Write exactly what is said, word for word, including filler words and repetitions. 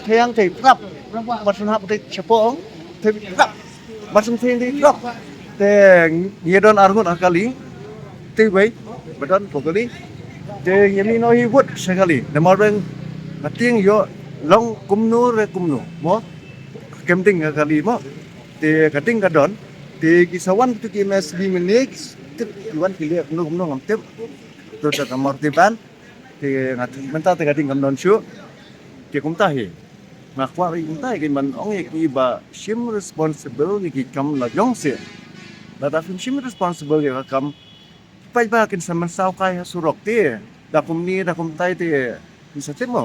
Thiang te prap. Ba sun hap te chapo ong. Te prap. Ba sun thiang te prap. Te ngi don arngut ha kali. Te wei. Ba don pho kali. Te ngi mi no hi wut sha kali. Namar ba nga tieng ïoh long kumno re kumno. Mo. Kem ding ha kali mo. Te ka ding ka don. Te ki sa wan tu ki M S B mini. Tip ki wan ki leh kumno kumno ngam tip. Tu ta ka Mawryban. Te nga tip mynta te ka ding kam don shuh. Te kumta hi. Nga kwah ri kumta hi, ki man ong ïa ki ba shim responsible ïa ki kam la jong seh. Lada phim shim responsible ïa ka kam, paidbah kin sa mynsaw kai ha surok te. Da kumne da kumtai te, kin sa tip mo.